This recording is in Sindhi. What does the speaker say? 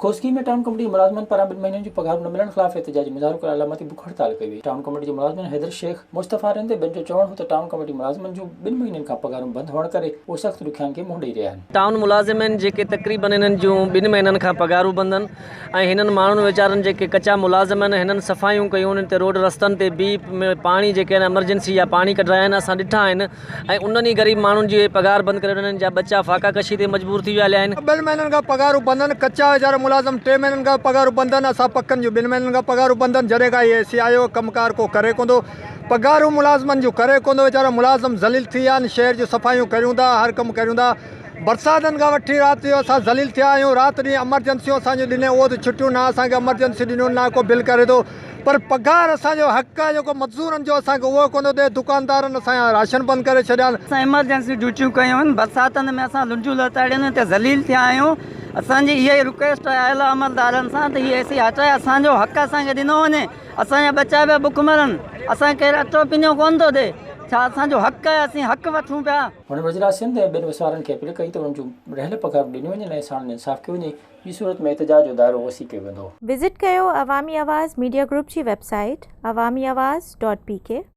کوسڪي ۾ ٽائون ڪميٽي جي ملازمن پاران ٻن مهينن جون پگهارون نه ملڻ خلاف احتجاجي مظاهرو ڪري علامتي بک هڙتال ڪئي وئي. ٽائون ڪميٽي جي ملازمن حيدر شيخ، مصطفيٰ رند ۽ ٻين جو چوڻ هو ته ٽائون ڪميٽي ملازمن جون ٻن مهينن کان پگهارون بند هئڻ ڪري اهي سخت ڏکيائين کي منهن ڏئي رهيا آهن. ٽائون ملازم آهن جيڪي تقريبن هنن جون ٻن مهينن کان پگهارون بند آهن ۽ هنن ماڻهن ويچارن جيڪي ڪچا ملازم آهن هنن صفايون ڪيون انهن تي روڊ رستن تي بيهي پاڻي جيڪي آهن ايمرجنسي جا پاڻي ڪڍرايا آهن اسان ڏٺا آهن ۽ انهن ئي غريب ماڻهن جي پگهار بند ڪري انهن جا ٻچا فاقا ڪشي تي مجبور ٿي ويا هليا آهن. ٻن مهينن کان پگهارون بند آهن، ڪچا ويچارا ملازم ٽي مهينن کان پگهارون بند آهن، اسان پڪن جون ٻن مهينن کان پگهارون بند آهن، جڏهن کان هي اي سي آيو ڪم ڪار ڪو ڪري ڪونه ٿو، پگهارون ملازمن جون ڪري ڪونه ٿو، ويچارا ملازم ذليل ٿي ويا آهن، شهر جون صفايون ڪريون ٿا، هر ڪم ڪريون ٿا، برساتن کان وٺي رات جو اسان ذليل ٿيا آهيون، رات ڏينهن امرجنسيون اسان جون ڏني اهو ته ڇٽيون نه اسان کي امرجنسي ڏنيون نه ڪو بل ڪري ٿو. پر پگهار اسان جو حق آهي جيڪو مزدورن جو اسان کي اهو ڪونه ٿو ڏئي دڪاندارن اسان جا راشن بند ڪري ڇڏيا آهن. اسان ايمرجنسي ڊيوٽيون ڪيون آهن برساتن ۾ اسان لنڊيون لتاڙيون آهن اتي ذليل ٿيا آهيون اسان جي اها ئي رڪويسٽ آهي اعليٰ عملدارن سان ته هي اي سي هٽائي اسان جو حق اسان کي ڏنو وڃي اسان جا ٻچا پيا بک مرن اسان کي ڪير اٽو پنيو ڪونه ٿو ڏي ڇا اسان جو حق آهي اسين حق وٺون پيا. هن وزيراعظم سنڌ ۽ ٻين وسوارن کي اپيل ڪئي ته انهن جون رهيل پگهارون ڏنيون وڃن ۽ ساڻن انصاف ڪيو وڃي. ٻي صورت ۾ احتجاج جو دائرو وسيع ڪيو ويندو. وزٽ ڪيو عوامي آواز ميڊيا گروپ جي website Awami Awaz dot P K.